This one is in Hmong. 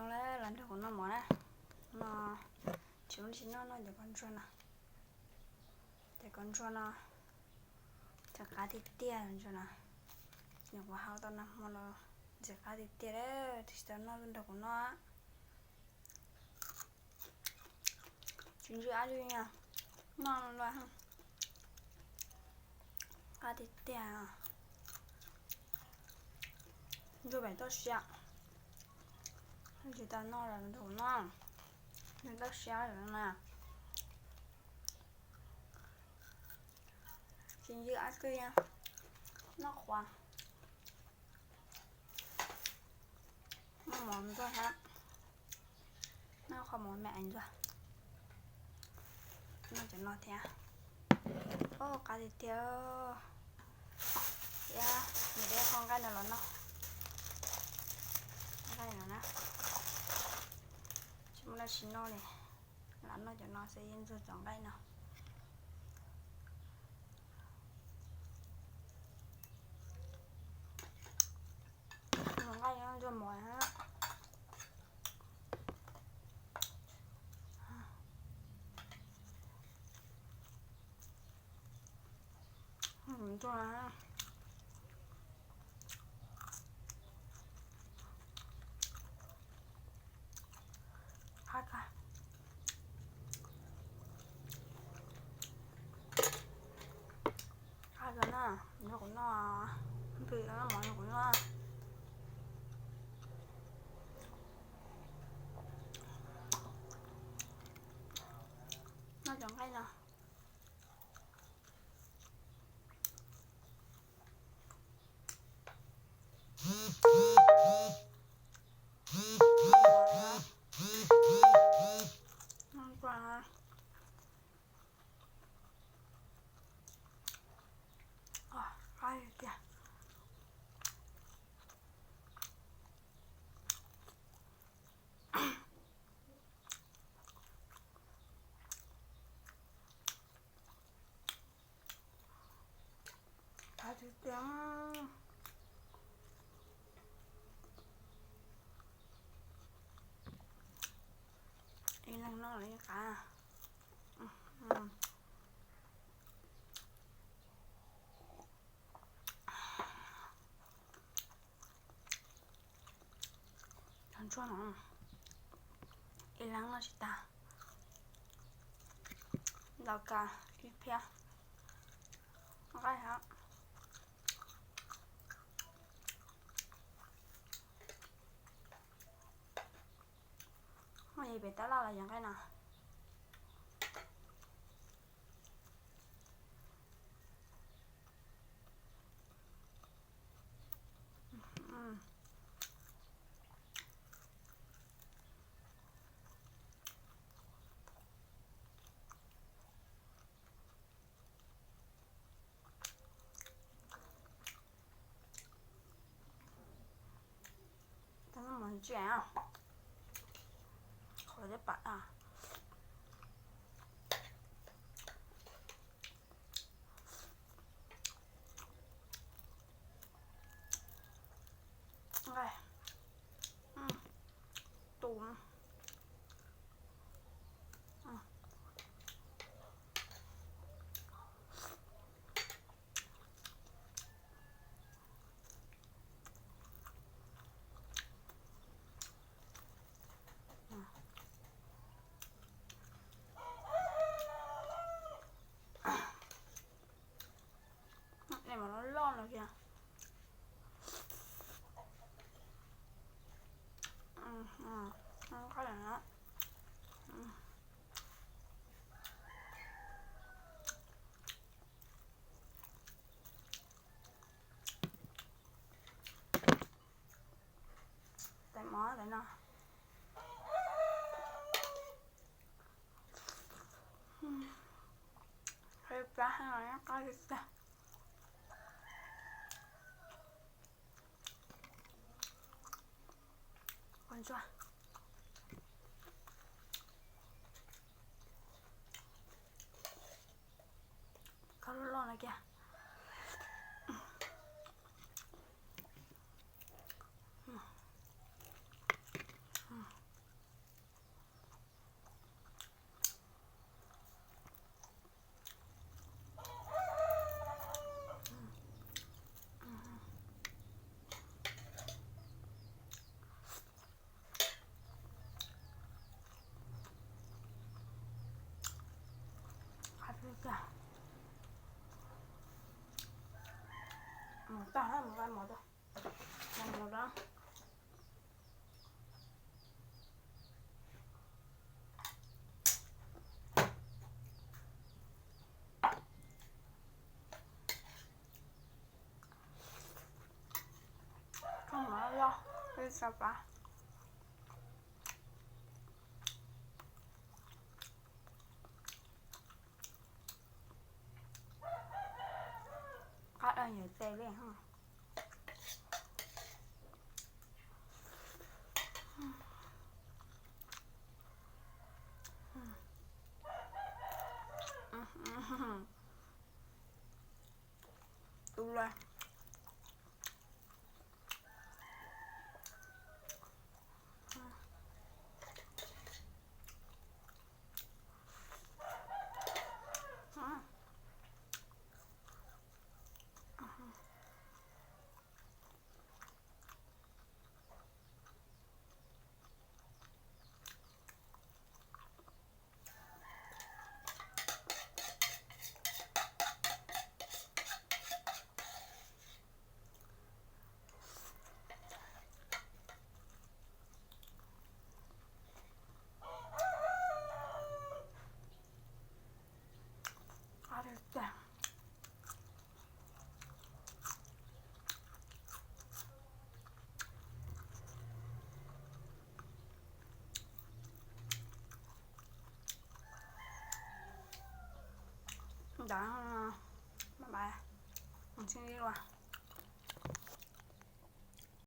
Los nrog kuv noj mov na. No, tsis muaj dab tsi noj, noj cov kua ntsuag no. Cov kua ntsuag no, cov qab tiag tiag ntsuag no. Nyuam qhuav hau tau nag hmo los ntxim qab tiag tiag, tsis tau noj nrog kuv noj. Tsis ntsib dab tsi, noj lawm, qab tiag tiag. Ntsuag pem toj siab, tsis tau noj los nrog kuv noj, ntsuag toj siab lawm na. Tsis ntsib dab tsi, noj qhuav, noj mov ntxuag thiab, noj qhuav mov me ntxuag. Noj cov no thiab. Qab tiag tiag. Thiab nws deb qhov nqaij no los noj. Nqaij no na, tsis muaj dab tsi noj li, lam noj cov no xwb, yeej ntxuag cov nqaij no. Nqaij no ntxuag mov. Ntxuag. Qab kawg na, nrog kuv noj, npwm noj mov nrog kuv noj. Noj cov nqaij no. Qab tiag tiag. Ib leeg noj los yeej qab. Cov ntsuag no ib leeg noj tsis tag, ntaus kas ib phiab nqaij hab. Muaj yog pem tab laj los yog nqaij no. Tau mov ntsia, qhov cov pam a. Nqaij, tus. Mov loj loj no kiag. Tais mov tais no. Qab tiag tiag. Kua ntsuag. Koj loj loj no kiag. Tag mus qa mov tag, mus da. Koj mov loj, peb tso pab. Qab daj nyuag tes li. Tu lawm. Ntawd, bye bye, mus txhij li dua.